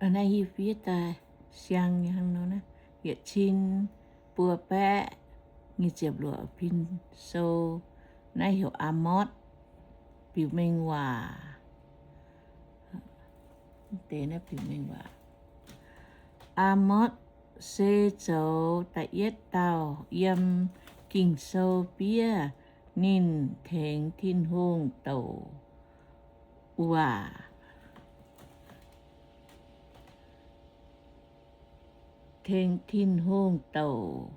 Naaiv hiv fiev daaih siang hnangv nor, yietc cin buo baeqv nyic ziepc luoqc pin sou. Naaiv heuc Aamotv biux mengh waac. Deix naaiv biux mengh waac. Aamotv se zoux da'yietv dauh yiem Ging-Sou fiev. Ninh tengx Tin-Hungh douc waac. Tengx Tin-Hungh douc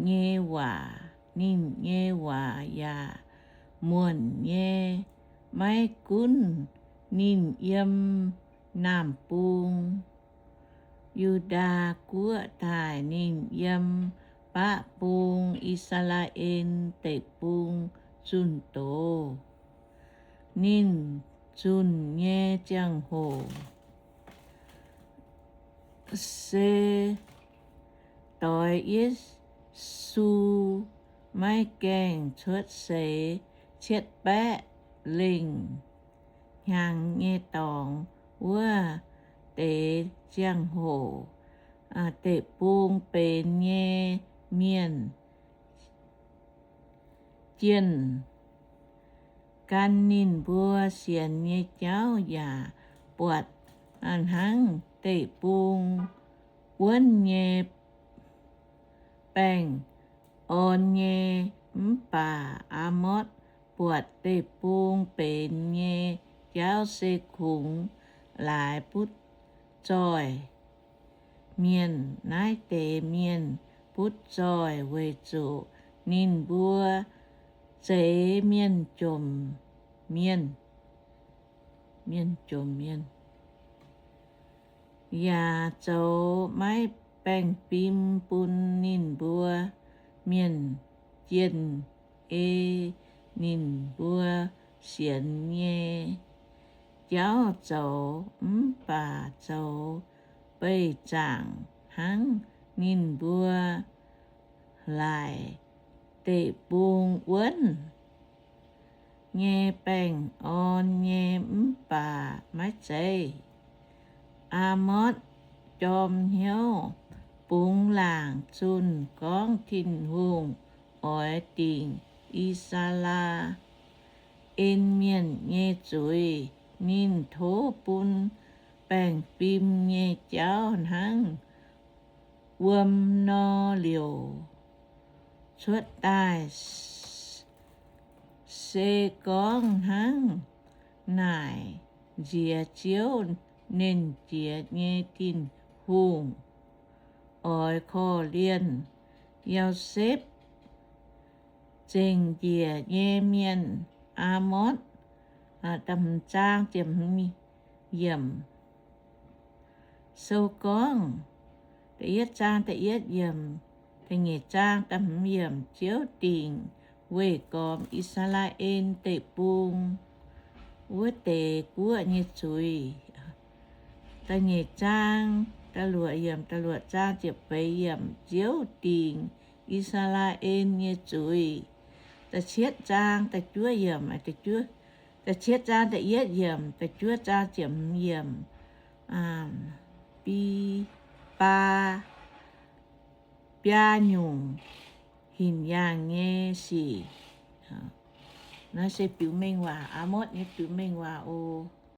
nyei waac. Ninh nyei waac yaac muonc nyei. Maiv gunv ninh yiem Naamh Bung Yu^ndaa Guoqv daaih, ninh yiem baqv bung, I^saa^laa^en Deic-Bung, zunh doz. Ninh zunh nyei ziangh hoc se doix Yesu maiv gaengh cuotv seix cietv baeqv lengh hnyangx nyei dorngx wuov deix ziangh hoc. Deic-bung benx nyei mienh jienh gan ninh mbuo sienx nyei jauv yaac buatc hnangv deic-bung wuonv nyei baengh orn nyei. Mv baac Aamotv buatc deic-bung benx nyei jauv se kungx laaix butv zoih mienh. Naaiv deix mienh butv zoih weic zuqc ninh mbuo zeix mienh jomc mienh, mienh jomc mienh, yaac zoux maiv baengh fim bun ninh mbuo mienh jienh ei ninh mbuo sienx nyei jauv zoux, mv baac zoux beih zaangc hnangv ninh mbuo laaix deic-bung wuonv nyei baengh orn nyei. Mv baac maiv zeiz. Aamotv jorm hnyouv bungx laangc zunh gorngv Tin-Hungh oix dingc I^saa^laa^en Mienh nyei zuiz. Ninh tov bun baengh fim nyei jauv hnangv wuom nor liouc cuotv daaih, se gorngv hnangv naaic nziex Ziouv, Nernh Jiex nyei Tin-Hungh, oix korv-lienh Yosepv zengc njiec nyei mienh. Aamotv, da'hmz zaang ziepc hmz yiemc. Sou gorngv, da'yietv zaang da'yietv yiemc, da'nyeic zaang da'hmz yiemc, Ziouv dingc weih gormx I^saa^laa^en Deic-Bung wuov deix guoqv nyei zuiz. Da'nyeic zaang da'luoqc yiemc, da'luoqc zaang ziepc feix yiemc, Ziouv dingc I^saa^laa^en nyei zuiz. Da'cietv zaang da'juov yiemc, da'cietv zaang da'yietv yiemc, da'juov zaang ziepc hmz yiemc, bi, baa, biaa nyungc hinc yaangh nyei sic. Naaiv se biux mengh waac, Aamotv nyei biux mengh waac oc.